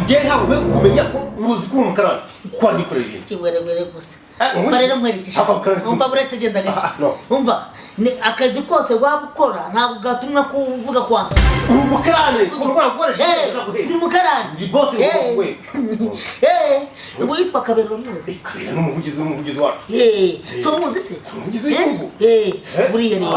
Njye ntabwo nkwiye kumenya ko uzi ko uri umukarani, ko wanyikorera ibintu. Kiwerewere gusa. Eh, Umva rero nkwerekesha. Ako karani- Umva, buretse, genda gake. Ah, no. Umva, ni akazi kose waba ukora, ntabwo gatumwa kuvuga kwanga. Uri umukarani, ukuntu gukoresha. Eh, ndi umukarani. Ndi boss. Eh. We. Eh, witwa Kabera uramuzi? Kabera ni umuvugizi wacu. Eh, so muzi se? Umuvugizi w'igihugu. Eh, Eh? buriya rero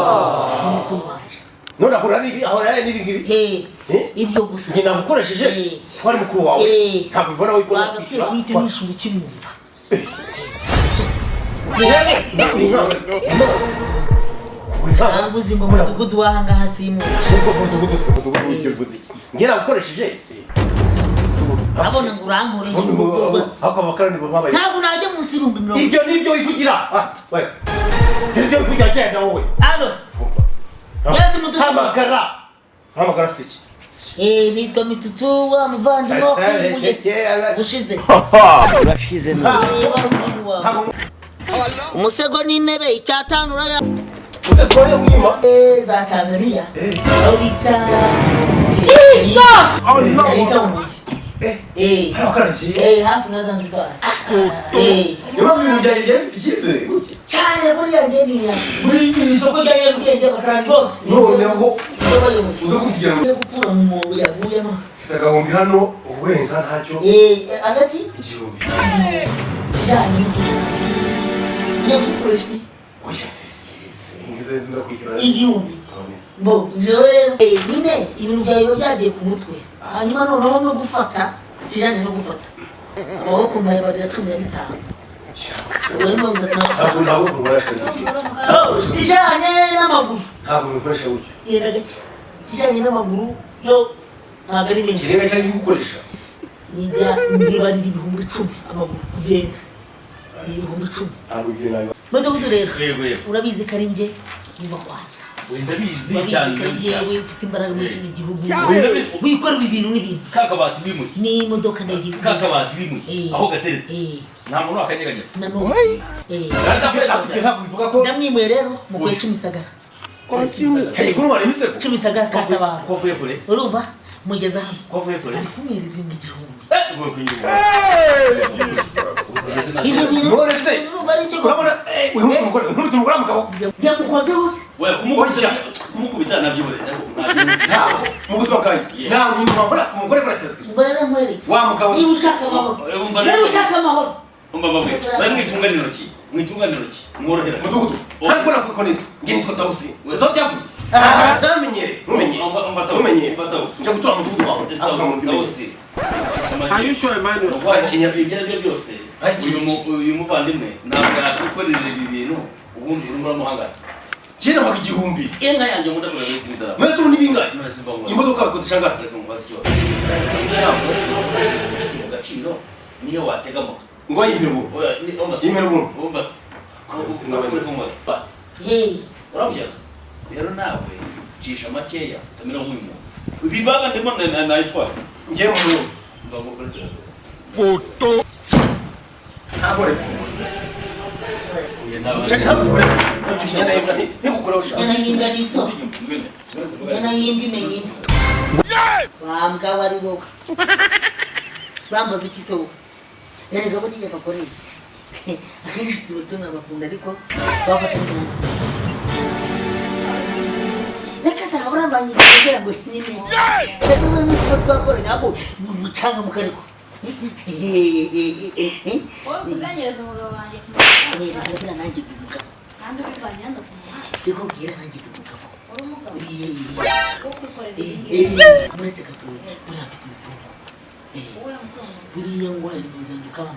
ni mukuru wanje. None ahora n'ibi ngibi. Eh, Eh? ibyo gusa. Njye nagukoresheje Eh. ko ari mukuru wawe. Eh. Ntabwo bivana wikora. Wagakwiye guhita unishyura ukimwumva. Ntabwo uzi ngo mudugudu w'ahangaha simuzi. Ubwo mudugudu si mudugudu w'icyo bivuze iki? Njye nagukoresheje. Urabona ngo urankoresha. Ako abakarani babaye. Ntabwo najya munsi y'ibihumbi 40. Ibyo nibyo wivugira. Ah, we. Ibyo nibyo wivugira, genda wowe. Alo. Yes, mudugudu. Hamagara. Hamagara si iki? Eh, nitwa Mitutsu, wa muvandimwe wakwimuye ushize. Urashize. Eh, wa muhungu wawe. Ntabwo Umusego n'intebe icyatanu uraya. udashoboye kwima. Eh, za Tanzania. Eh. Aho bita Jesus! Oh no. Bita mu mujyi. Eh, Eh. hano karagiye. Eh, hafi na Zanzibar. Eh. Niyo mpamvu ibintu byanjye byari bifite icyizere. Cyane, buriya njye ni muri iri soko rya Nyarugenge, abakarani bose. Noneho Nibo bayoboye. uze kuvugira ngo Uze gukura mu mwobo yaguyemo. Mfite agahumbi hano, wenda ntacyo. Eh, agati 1000. Kijyanye n'utuzu. Ugiye kugikoresha iki? Oya, ngize ndakwishyura. 1000. None se. Bo njyewe rero, nyine ibintu byawe biba byagiye ku mutwe, hanyuma noneho no gufata, kijyanye no gufata amaboko nkayabarira 15, ubwo ni 30 Ntabwo na. ntabwo nkoresha gutyo. Kijyanye n'amaguru. Ntabwo nkoresha gutyo. Genda gake. Kijyanye n'amaguru yo ntabwo ari menshi. Ikirenga cyari gukoresha. Nijya ndibarira 10,000, amaguru kugenda ni 10,000. Ntabwo ibyo nabi. Mudugudu rero, Yego. urabizi ko ari njye uva kwanjye. Ndabizi Urabizi cyane. ko ari njyewe mfite imbaraga muri kino gihugu, Ndabizi. wikorera ibintu n'ibintu. Ka kabati bimuye. N'imodoka ndagiye. Ka kabati bimuye. Eh. Aho gateretse. Eh. Nta muntu wakanyeganyeza. Nanone Ntabwo bivuga ko ndamwimuye rero mukuye Kimisagara. Hey, kuntwara imisego. Kimisagara Katabaro. Ko avuye kure. Urumva mugeze hano. Ko avuye kure. Ari kumwereza 1000. Eh, ugiye kunyura. Ibyo bintu None se urumva ari ibyo. Urabona, uyu munsi umugore, uyu munsi umugore w'umugabo. Yamukozeho se? We, kumukubita, kumukubita nabyo we. Ntabwo mu buzima bwanjye nta muntu wambona ku mugore burakirazira. Umva rero nkwereke. Wa mugabo. Niba ushaka amahoro, Umva niba rero. ushaka amahoro. Umva bamwe. Bari mwitunga n'intoki. Mwitunga n'intoki. Mworohera. Mudugudu, ntabwo nakwikora, njye nitwa Tawusi, uzo byavuye ndamenyere, ntumenyere. Umva Tawusi. Ntumenyere. Umva Tawusi. Njya gutura mu mudugudu wawe ariko nta muntu ubimenye. Tawusi. Are you sure, Emmanuel? Ibyo ari byo byose, uyu muvandimwe ntabwo yakwikorera ibi bintu, ubundi urimo uramuhangana. Kera mpaga 1000. Inka yanjye nkunda kureba ibiti. Mwese ubu ni bingahe? None simba ngo Imodoka bakodesha angahe? Reka nkubaze ikibazo. Ijambo mu gaciro niyo watega moto. Ngo yimbere ubu. Oya, ni umva se. Yemera ubuntu. Umva se. Sinabona. Reka nkubaze. Yeee. Urabyara rero nawe cisha makeya, utamera nk'uyu muntu. Ibi baga ndimo nayitwaye. Ngiye mu munsi. Mva ngo uretse gato. Ntabwo reka. Shaka ntabwo ukore. Nikukoreho shaka. Nyana y'imbwa ni iso, nyana y'imbwa imenya indi. Wambwa wari wowe, urambaza iki se wowe? Erega buriya abagore akenshi tuba tunabakunda, ariko bafata n'umwanya. Reka da, urambanye kugira ngo nyine, erega buriya n'utuba twakoranye ahubwo mucanga mukareko. Wowe kuzanyereza umugabo wanjye ku Wereka muhanda. buriya nanjye ndi umugabo. Kandi ubivanye hano ku muhanda. Ndikubwira nanjye ndi umugabo. Uri umugabo Uriye. wo kwikorera ibi ngibi? Muretse gatoya, buriya mfite imitungo. Wowe mutungo? Buriya ngo hari imizanyo ukaba